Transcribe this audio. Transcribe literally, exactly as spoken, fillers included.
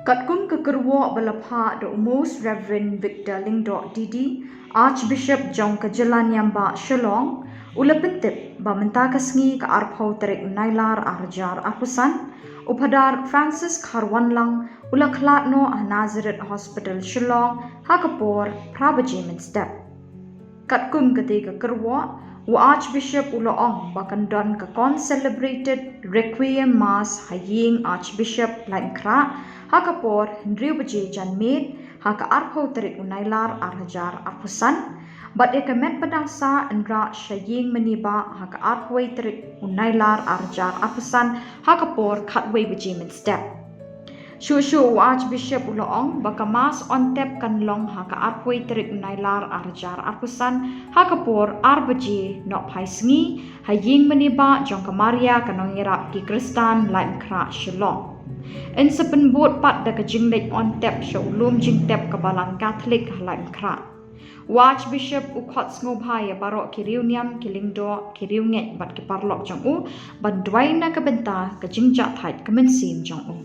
Katkum ka kyrwoh ba la phah da u Most Reverend Victor Lyngdoh D D, Archbishop jong ka Jyllaniambah Shillong, u la pyntip ba mynta ka sngi ka arphew tarik u Nailar ar hajar arphew san, u Phadar Francis Kharwanlang u la khlad noh ha Nazareth Hospital Shillong ha ka por phra baje mynstep. Katkum katei ka kyrwoh, u Archbishop u la ong ba kan don ka concelebrated Requiem Mass ha ïing Archbishop Laitumkhrah ha ka por hynriew baje janmiet ha ka arphew tarik u Nailar ar hajar arphew san, bad ïa ka met ba dang sah yn rah sha ïing Mani Bah ha ka arphew wei tarik u Nailar ar hajar arphew san ha ka por khatwei baje mynstep. Shuh shuh u Archbishop u la ong ba ka Mass Ontep kan long ha ka arphew wei tarik u Nailar ar hajar arphew san ha ka por ar baje nohphai sngi ha ïing Mani Bah jong ka Maria ka Nongïarap ki Khristan Laitumkhrah Shillong. Yn sa pynbud pat da ka jingleit Ontep sha u lum jingtep ka Balang Katholik ha Laitumkhrah. U Archbishop u khot sngewbha ïa baroh ki riewniam, ki lyngdoh, ki riewngeit bad ki paralok jong u ban duwai na ka bynta ka jingjahthait ka mynsiem jong u.